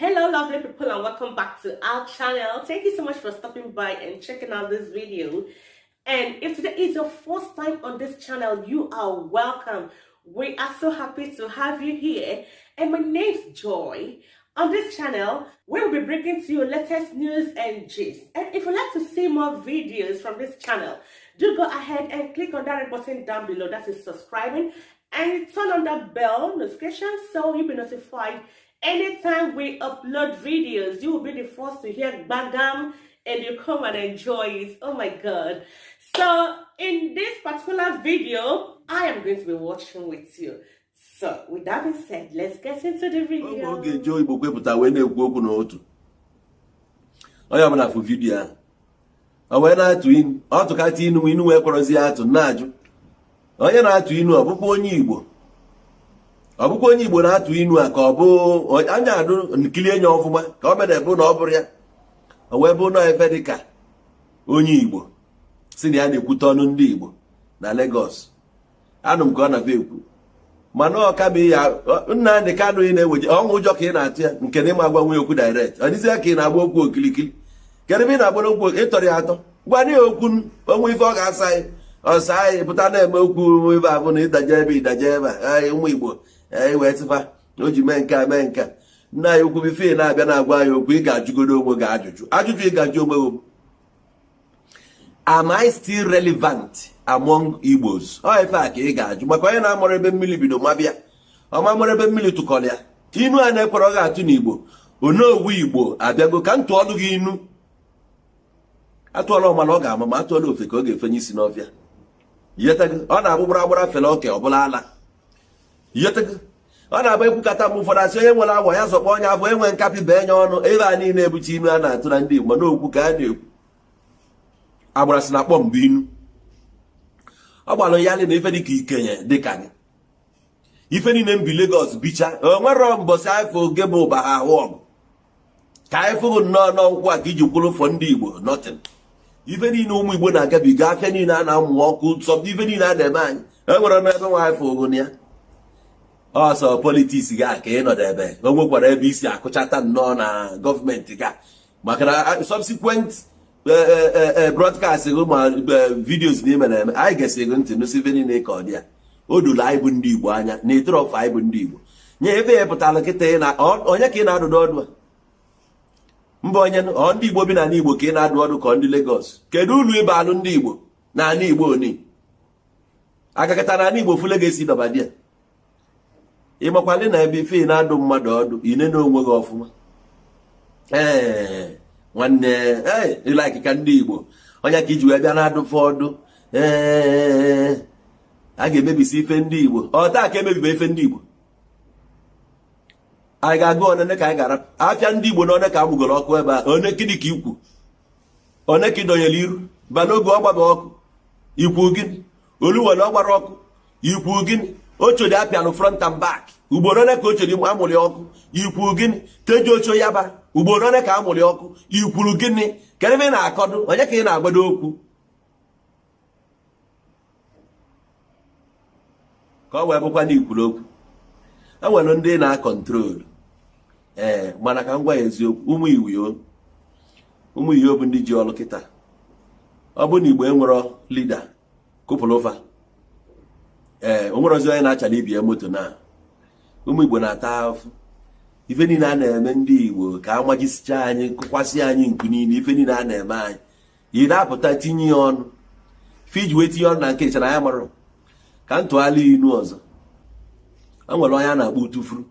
Hello lovely people and welcome back to our channel. Thank you so much for stopping by and checking out this video. And if today is your first time on this channel, you are welcome. We are so happy to have you here. And my name's Joy. On this channel, we will be bringing to you latest news and gist. And if you'd like to see more videos from this channel, do go ahead and click on that red button down below, that is subscribing, and turn on that bell notification so you'll be notified anytime we upload videos. You will be the first to hear bagam and you come and enjoy it. Oh my God. So in this particular video, I am going to be watching with you. So with that being said, let's get into the video. Oge Joe Igbo kwepụta wee na-ekwu okwu n'otu onye ọbụla fụ video ahụ, o wee na-atụ inu, ọ tụkata inu, inu wee kpọrọzi ya atụ. Na-ajụ onye na-atụ inu, ọ bụkwa onye Igbo? Ọ bụkwa onye Igbo na-atụ inu a, ka ọ bụ anya adụ nkili enye ọfụma ka ọ mere bụ na ọ bụrụ ya, o wee bụ nọọ efe dịka onye Igbo si na ya na-ekwute ọnụ ndị Igbo na Lagos. Anụ m ka ọ na-abịa ekwu, mana ọ kama ya Nnamdị Kanụ ị na-eweje ọnwụ ụjọ ka ị na-atụ ya, nke na ịma agwa nwe okwu direct. Ọ dịzịa ka ị na-agba okwu okilikili. Kedu ebe ị na-agba okwu? Ịtọrọ ya atọ, gwa ya okwu onwe ife ọ ga-asa anyị ọsa anyị pụta na-eme okwu ebe a bụ na ịdaje ebe ịdaje ebe a. Anyị ụmụ Igbo anyị wee tịfa o ji mee nke a mee nke a. Nna anyị okwu, bife ị na-abịa na-agwa anyị okwu, ị ga-ajụgodo onwe gị ajụjụ. Ajụjụ ị ga-ajụ onwe gị: am I still relevant among Igbos? Ọ ife a ka ị ga-ajụ, maka onye na-amụrụ ebe mmiri bido mabịa ọma mụrụ ebe mmiri tụkọrọ ya. Inu a na-ekwere ọ ga-atụ n'Igbo, onowu Igbo abịago ka m tụọlụ gị inu. Atụọla ọmala ọ ga-ama, ma atụọla ofe ka ọ ga-efenye isi n'ọfịa. Yetago, ọ na-abụ gbara agbara fele oke ọbụla ala. Yetago, ọ na-abụ ekwukata mgbe ụfọdụ asị onye nwere agwa ya zọkpọ onye afọ enwe nkapị bee nye ọnụ. Ebe a niile ebuchi inu a na-atụ na ndị Igbo n'okwu ka a na-ekwu agbara sị na akpọ mbụ inu ọ gbalụ ya na ife dịka ikenye dịka gị, ife niile mbi Lagos bicha o nwere mbọsị afọ oge bụ ụba ha ahụ ọgụ ka anyị fụghị nnọọ n'ọnkwụ a ka iji kwụrụ fọ ndị Igbo nothing. Ife niile ụmụ Igbo na-agabiga, afịa niile a na-amụ ọkụ sọ, ife niile a na-eme anyị e nwere n'ebe nwa afọ ogo na ya ọsọ politics ga ka ị nọdụ ebe o nwekwara ebe isi akụchata nnọọ na gọọmenti ga, maka na subsequent broadcast gị ma videos na ime na-eme anyị gesịrị gị ntị n'osi ife niile ka ọ dị ya. O doro anyị bụ ndị Igbo anya na etrọfụ anyị bụ ndị Igbo nye ebe ya pụtara kịta. Ị na onye ka ị na-adụdụ ọdụ a mba? Onye ọ ndị Igbo bi n'ala Igbo ka ị na-adụ ọdụ, ka ndị Lagos? Kedu uru ịba alụ ndị Igbo n'ala Igbo? Oni agakọta n'ala Igbo fule ga-esi dọba di ya. Ịmakwalị na ebe ife ị na-adụ mmadụ ọdụ ine na onwe gị ọfụma. Ee nwanne, ee, ịlaiki ka ndị Igbo onye ka iji wee bịa na-adụfe ọdụ. Ee, a ga-emebisi ife ndị Igbo. Ọ taa ka emebibe ife ndị Igbo. Anyị ga-agụ onene ka anyị ga-arapụ afịa ndị Igbo na one ka amụgoro ọkụ ebe a, one kịdị ka ikwu, one ka ịdọnyere iru ba n'oge ọ gbaba ọkụ. Ikwu gịnị? Oluwele ọ gbara ọkụ. Ikwu gịnị? Ochodi apịalụ front and back ugboro one ka ochodi amụrị ọkụ. Ikwu gịnị? Teji ocho yaba ugboro one ka amụrị ọkụ. Ikwuru gịnị? Kedu ebe ị na-akọdụ? Onye ka ị na-agbado okwu ka ọ wee bụkwa na ikwuru okwu? E nwere ndị na-acontrol. Ee, mana ka m gwa ya eziokwu, ụmụ iwio, ụmụ ihe bụ ndị ji ọlụ kịta. Ọ bụ na Igbo enwero leader kụpụrụ ụfa. Ee, o nwere ozi onye na-achala ibie moto na ụmụ Igbo na-ata afụ. Ife niile a na-eme ndị Igbo ka amajisicha anyị, kụkwasị anyị nku niile. Ife niile a na-eme anyị, ị na-apụta tinye ya ọnụ ife iji wee tinye ọnụ na nke ịchara ya marụ ka ntụgharị inu ọzọ. E nwere onye a na-akpọ Utufuru.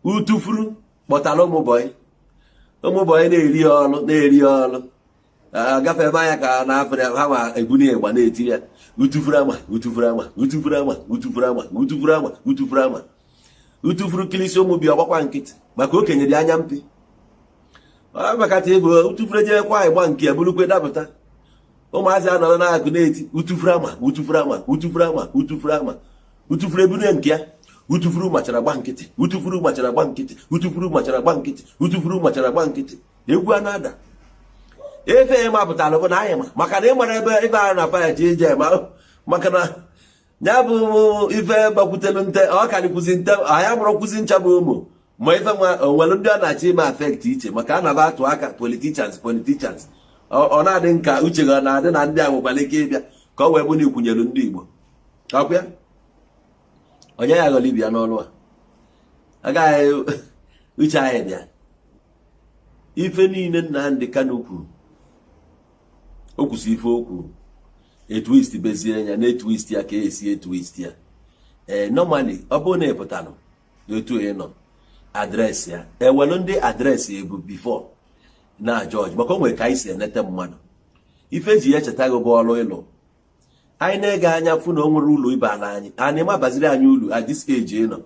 Utufuru kpọtara ụmụ bọyị, ụmụ bọyị na-eri ya ọnụ, na-eri ya ọnụ, agafe ebe anya ka na-afọ ha ma ebuni ịgba na-etiri ya utufuru ama, utufuru ama, utufuru ama, utufuru ama, utufuru ama, utufuru ama, utufuru kilisi. Ụmụ bi ọgbakwa nkịtị maka okenye dị anya mpi makata ego. Utufuru ejekwa ịgba nke ya burukwe dapụta. Ụmụazị anọrọ n'akụ na-eti utufuru ama, utufuru ama, utufuru ama, utufuru ama, utufuru eburu nke ya. Utufuru machara gba nkịtị, utufuru machara gba nkịtị, utufuru machara gba nkịtị, utufuru machara gba nkịtị. Egwu a na-ada efe ya mapụtara bụ na anyị ma maka na ị mara ebe ife a na faya ji ije ma maka na ya bụ ife gbakwutelu nte ọ karịkwụzi nte anyị amụrụ kwụzi ncha bụ ụmụ. Ma ife nwa onwere ndị ọ na-achọ ime affect iche, maka a naba atụ aka politicians, politicians, ọ na-adị nka uche gị, ọ na-adị na ndị a nwekwara ike ịbịa ka ọ wee bụ na ikwunyelu ndị Igbo ọkwa ya. Onye ya ghọrọ ibia n'ọnụ a agaghị uche anyị bịa. Ife niile Nnamdi Kanu kwuru, o kwusi ife o kwuru, etwist bezie ya na etwist ya ka esi etwist ya. Ee, normally, ọ bụrụ na ị pụtalụ n'otu ị nọ address ya, ewelu ndị address ebu before na judge, maka o nwere ka anyị si enete mmadụ. Ife eji ya echeta gị bụ ọrụ ịlụ. Anyị na-ege anya fụ na o nwere ụlọ ibe ala anyị, anyị mabaziri anyị ulu at this age ị nọ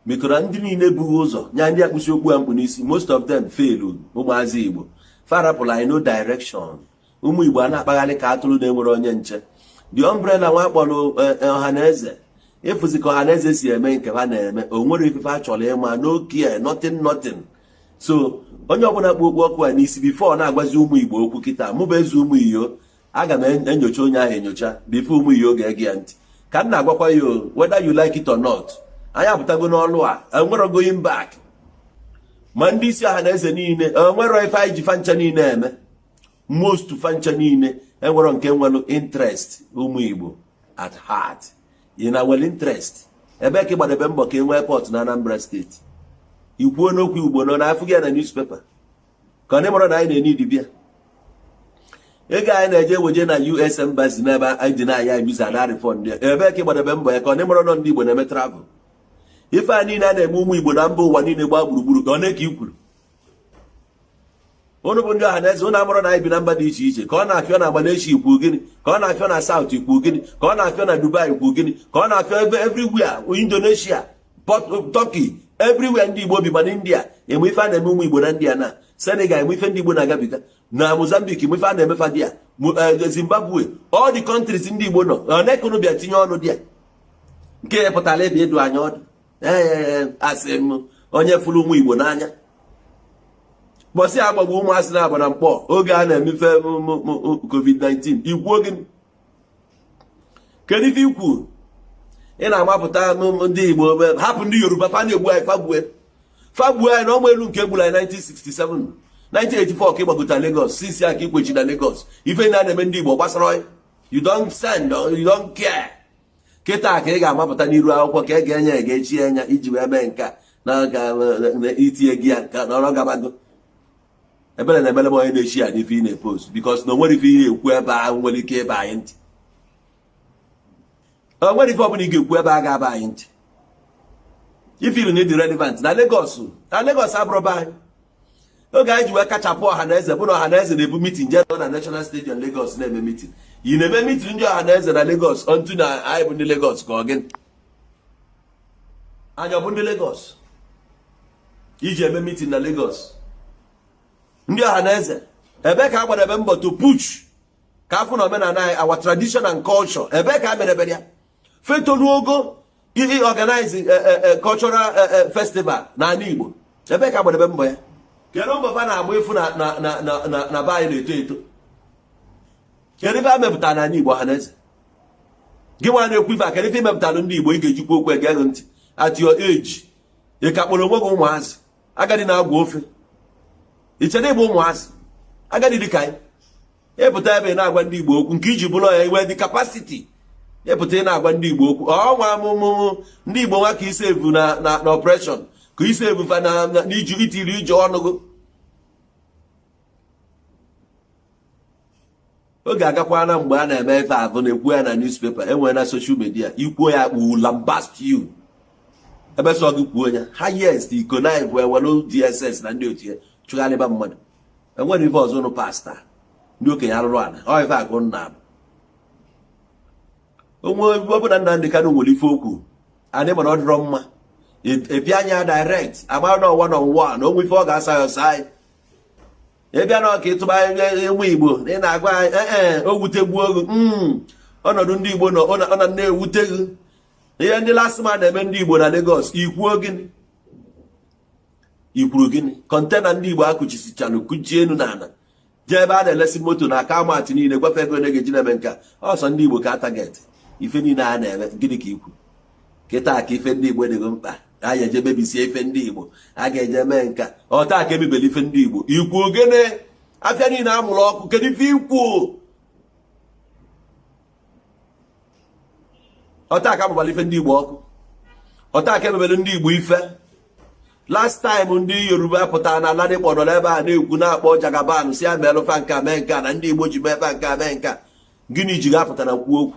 mekọrọ. Ndị niile bughị ụzọ nya ndị akpụsị okpu a mkpu n'isi, most of them fail. Ụmụazị Igbo farapụrụ anyị no direction. Ụmụ Igbo a na-akpagharị ka atụrụ na-enwere onye nche. The umbrella nwa akpọrọ ọha na eze, ịfụzi ka ọha na eze si eme nke ha na-eme, o nwere ife a chọrọ ịma, no care, nothing, nothing. So onye ọbụla kpu okpu ọkụ a n'isi, before na-agwazi ụmụ Igbo okwu kịta, mụ bụ eze ụmụ iyo, aga m enyocha onye ahụ enyocha before ụmụ iyo ga-ege ya ntị. Ka m na-agwakwa ya o, whether you like it or not, anyị apụtago n'ọlụ a, enwero going back. Ma ndị isi ọha na eze niile, enwero ife anyị ji fancha niile eme. Most fancha niile enwero nke nwere interest ụmụ Igbo at heart. Ị na nwere interest ebe ka ịgbadebe mbọ ka e nwee port na Anambra Steeti, ikwuo n'okwu Igbo nọ na-afụ gị ya na newspaper, ka ọ mara na anyị na-ene idibịa ego anyị na-eje weje na US Embassy n'ebe anyị dị na-aya visa na refund ya. Ebe ka ịgbadebe mbọ ya, ka ọ mara nọ ndị Igbo na-eme travel. Ife a niile a na-eme ụmụ Igbo na mba ụwa niile gbaa gburugburu, ka ọ na-eke ikwuru ụnụ bụ ndị ọha na eze, ụnụ amụrụ na anyị bi na mba dị iche iche. Ka ọ na-afịọ na Malaysia, ikwu gịnị? Ka ọ na-afịọ na South, ikwu gịnị? Ka ọ na-afịọ na Dubai, ikwu gịnị? Ka ọ na-afịọ ebe everywhere, Indonesia, Turkey, everywhere ndị Igbo bi, mana India, enwe ife a na-eme ụmụ Igbo na India, na Senegal, enwe ife ndị Igbo na-agabiga na Mozambique, enwe ife a na-emefa di ya, Zimbabwe, all the countries ndị Igbo nọ, ọ na-ekunu bịa tinye ọnụ di ya nke ya pụtara ebe ịdụ anya ọdụ. Ee, asị m onye fụrụ ụmụ Igbo n'anya, bọsị agbagbu ụmụasị na-agba na mkpọ oge a na-emefe COVID-19, ikwuo gịnị? Kedu ife ikwu ị na-amapụta ndị Igbo? Hapụ ndị Yoruba, fa na-egbu anyị, fagbue, fagbue anyị na ọma elu nke egburu anyị 1967, 1984 ka ịgbagota Lagos, since ya ka ikwechi na Lagos. Ife na na-eme ndị Igbo gbasara you don't send, you don't care. Kịta ka ị ga-amapụta n'iru akwụkwọ ka ị ga-enye ya ga-echi enya iji wee mee nke a na itinye gị ya ka nọrọ gabago. Ebere na ebere m onye na-echi ya n'ife ị na-epost, because na o nwere ife ị na-ekwu ebe ahụ nwere ike ịba anyị ntị. O nwere ife ọbụla ị ga-ekwu ebe a ga-aba anyị ntị. Ifilu na ịdị relevant na Lagos, na Lagos abụrụ be anyị. Oge anyị ji wee kachapụ ọha na eze bụ na ọha na eze na-ebu meeting jee na National Stadium Lagos na-eme meeting. Ị na-eme meeting ndị ọha na eze na Lagos ontu na anyị bụ ndị Lagos, ka ọ gịnị? Anyị ọ bụ ndị Lagos iji eme meeting na Lagos? Ndị ọha na eze, ebe ka a gbara ebe mbọ to push ka afọ na omenala anyị, our tradition and culture, ebe ka a merebere ya fetolu ogo organize cultural festival n'ala Igbo? Ebe ka a gbara ebe mbọ ya? Kedu mbọ fa na-agba ịfụ na be anyị na-eto eto? Kedu ife a mepụtara n'ala Igbo? Ọha na eze, gị nwa na-ekwu ife a, kedu ife imepụtara ndị Igbo ị ga-ejikwa okwu ege gị ntị? At your age, ị ka kpọrọ onwe gị ụmụazị agadi na-agwa ofe. Ị chere ịbụ ụmụazị agadi dị ka anyị ịpụta ebe ị na-agwa ndị Igbo okwu nke iji bụrụ ya iwe dị capacity ịpụta ị na-agwa ndị Igbo okwu ọnwa amụmụ ndị Igbo nwa ka isi evu na operation ka isi evu fa na n'iji itiri ije ọnụgụ. Oge agakwana mgbe a na-eme ife avụ na-ekwu ya na newspaper, enwere na social media, ikwuo ya kpu lambast you ebe sọ gị kwuo ya highest iko ewelu DSS na ndị otu ya chụgharịba mmadụ. Enwere ife ọzọ ụnụ pasta ndị okenye arụrụ ala ọ ife akụ nna abụ onwe ọbụla. Nnamdị Kanụ nwere ife okwu anyị, mana ọ dịrọ mma ịbịa anya direct ama na one on one na onwe ife ọ ga-asa ya ọsa anyị. Ịbịa na ọka ịtụba ụmụ Igbo na ị na-agwa anyị ee, o wutegbuo gị ọnọdụ ndị Igbo nọ, ọ na na-ewute gị ihe ndị LASTMA na-eme ndị Igbo na Lagos, ikwuo gịnị? Ikwuru gịnị? Container ndị Igbo akụchisichalụ kụchie elu na ala jee ebe a na-elesi moto na akaụmatụ niile, gwafe ego ole ga-eji na-eme nke a, ọsọ ndị Igbo ka target. Ife niile a na-eme, gịnị ka ikwu kịta ka ife ndị Igbo dịgo mkpa? A ga-eje mebisie ife ndị Igbo, a ga-eje mee nka ọta ka emebeli ife ndị Igbo. Ikwu ogene afịa niile amụrụ ọkụ, kedu ife ikwu? Ọta ka amụbala ife ndị Igbo ọkụ, ọta ka emebeli ndị Igbo ife. Last time ndị Yoruba pụtara na Ladipo nọ n'ebe a na-ekwu na-akpọ Jagaban si ya meelụfa nka mee nka na ndị Igbo ji mee fa nka mee nka. Gịnị ji ga-apụta na kwuo okwu?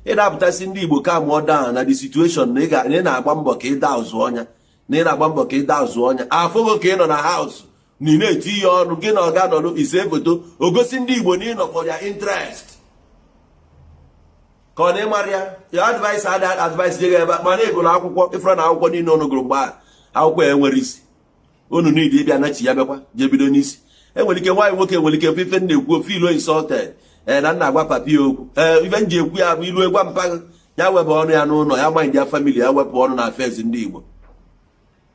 Ị na-apụtasị ndị Igbo ka mụọ down na the situation, na ị na-agba mbọ ka ị daa ụzụ ọnya, na ị na-agba mbọ ka ị daa ụzụ ọnya. Afụgo ka ị nọ na house na ị na-eti ihe ọnụ gị na ọga nọrụ ise foto ogosi ndị Igbo na ị nọ for their interest, ka ọ na ịmara ya ya advice ada advice jeghị ebe, mana ị gụrụ akwụkwọ ịfụra na akwụkwọ niile unu gụrụ mgbe a akwụkwọ ya enwere isi. Unu niile ịbịa nachi ya bịakwa jee bido n'isi. Enwere ike nwaanyị nwoke nwere ike ife na-ekwu ofe ilo insulted. Ee, na nna agwa papi ya okwu. Ee, ife m ji ekwu ya bụ ilu egwa mpaghara ya wepụ ọnụ ya n'ụlọ ya, mind ya family ya, wepụ ọnụ na affairs ndị Igbo.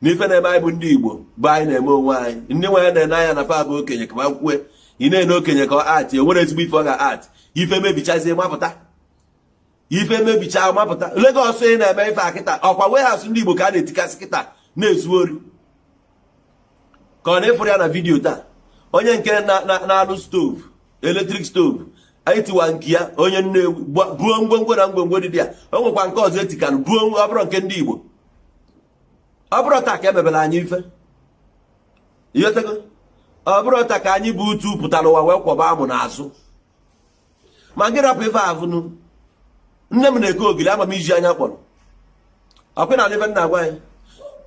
N'ife na-eme anyị bụ ndị Igbo bụ anyị na-eme onwe anyị. Ndị nwe ya na-ene anya na fa bụ okenye ka ma kwue. Ị na-ene okenye ka ọ atị o nwere ezigbo ife ọ ga-atị ife mebichazie mapụta, ife mebicha mapụta. Lagos ị na-eme ife a kịta, ọkwa warehouse ndị Igbo ka a na-etikasị kịta na-ezu ori, ka ọ na-efuru ya na video taa. Onye nke na-alụ stove, electric stove, anyị tiwa nke ya, onye Nnewi buo ngwongwo na ngwongwo dị ya. O nwekwa nke ọzọ etikanụ buo, ọ bụrụ nke ndị Igbo. Ọ bụrụ taa ka emebere anyị ife, ịghọtago? Ọ bụrụ taa ka anyị bụ utu pụtara ụwa wee kwọba amụ n'azụ. Ma gị rapụ ife avụnụ. Nne m na-eke ogili, ama m iji anya kpọrọ ọkwe na ife nna agwa anyị.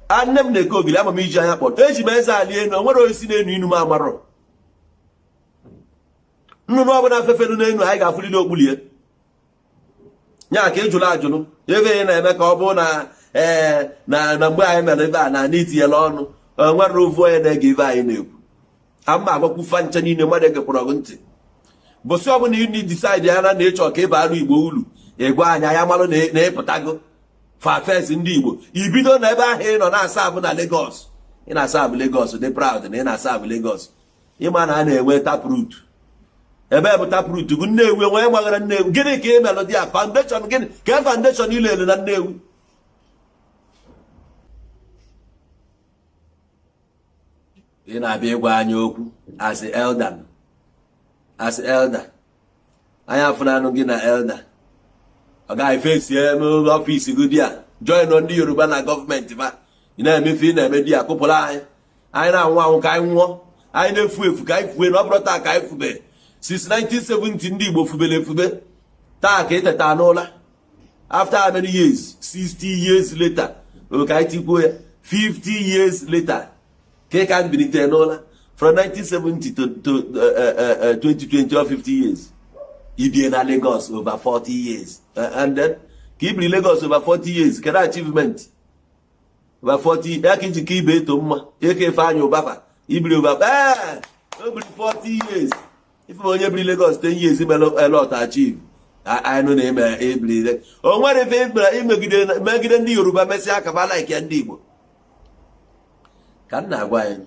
A nne m na-eke ogili, ama m iji anya kpọrọ. Eji m eze ali elu, o nwere osisi na-enu inu m amarọ. Nnụnụ ọbụla fefelu n'elu anyị ga-afụlili okpulie nya ka ị jụrụ ajụrụ ebe ị na-eme ka ọ bụrụ na ee na mgbe anyị mere ebe a na n'itinyela ọnụ, nwere ofu onye na-ege ife anyị na-ekwu. Ama agwakwu fa ncha niile mmadụ egekwara ọgụ ntị. Bụsị ọbụla ị decide ya na ịchọ ka ị bara Igbo uru, ịgwa anya ya malụ na ịpụtago fafes ndị Igbo. Ibido na ebe ahụ ị nọ na-asa abụ na Lagos, ị na-asa abụ Lagos, dị proud na ị na-asa abụ Lagos. Ịma na a na-enwe taproot ebe bụ taproot bụ Nnewi nwee gbaghara Nnewi. Gịnị ka ị melụ dị ya foundation? Gịnị ka foundation ile elu na Nnewi? Ị na-abịa ịgwa anyị okwu as elder, as elder anyị afụnanụ gị na elder. Ọ gaghị fesi eme office gị dị a, join ndị Yoruba na gọọmenti fa. Ị na-emefe ị na-eme di ya kụpụrụ anyị. Anyị na-anwụ anwụ ka anyị nwụọ, anyị na-efu efu ka anyị fue. Na ọ bụrụ taa ka anyị fube, since 1970 ndị Igbo fubere efube. Taa ka ị teta n'ụla after how many years? 60 years later, ka anyị tikwuo ya 50 years later ka ị ka bilite n'ụla. From 1970 to 2020 or 50 years, ibie na Lagos over 40 years, and then ka ibiri Lagos over 40 years, kedu achievement over 40 ya ka iji ka ibe eto mma eke efe anya ụbafa ibiri over o biri 40 years. Ife onye biri Lagos 10 years mere a lot achieve. Anyị nụ na-eme ebiri o nwere ife imegide megide ndị Yoruba mesịa kaba like ya ndị Igbo. Ka m na-agwa anyị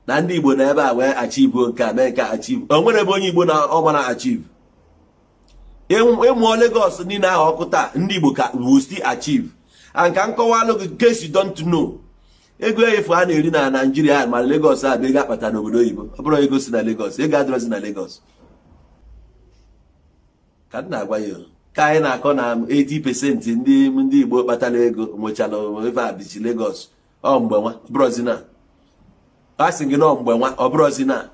na ndị Igbo na ebe a wee achieve nke a mee nke achieve. O nwere ebe onye Igbo na ọ mara achieve. Ịmụọ Lagos niile ahụ ọkụ taa, ndị Igbo ka will still achieve. And ka nkọwalụ gị case you don't know, ego efu a na-eri na Naijiria ma Lagos a bụ ego akpata n'obodo oyibo. Ọ bụrụ ego si na Lagos, ego adịrọzi na Lagos. Ka m na-agwa ya ka anyị na-akọ na 80% ndị Igbo kpatara ego nwechara ebe a bichi Lagos. Ọ mgbe nwa ọ na a sị gị na mgbe nwa ọ bụrụzi na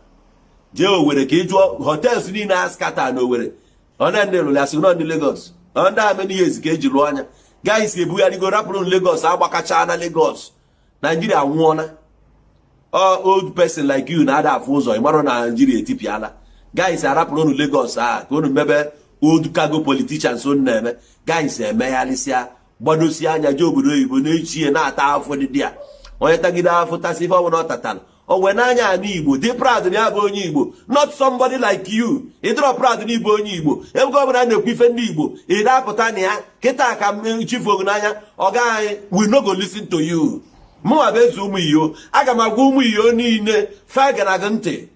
jee Owerri ka ị jụọ hotels niile a scatter na Owerri, ọ ndị lụrụ asị nọ ndị Lagos. Ọ ndị many years ka eji lụọ anya guys ebugharịgo rapụrụ Lagos agbakacha na Lagos. Naijiria nwụọna. Old person like you na-ada afụ ụzọ ị marụ na Naijiria etipịala. Guys arapụrụ unu Lagos a ka unu mebe old cargo politicians unu na-eme. Guys emegharịsịa gbadosie anya jee obodo oyibo na-echie na-ata afọ dị ya. Onye tagide afọ tasị ife ọbụla ọ tatara o wee n'anya ala Igbo dị proud na ya bụ onye Igbo, not somebody like you. Ị dịrọ proud na ịbụ onye Igbo. Ebe ọbụla na-ekwu ife ndị Igbo ị na-apụta na ya kịta ka m chifu n'anya. Ọga anyị, we no go listen to you. Mụnwa bụ eze ụmụ iyo, aga m agwa ụmụ iyo niile fegara gị ntị.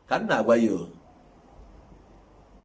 Ka m na-agwa ya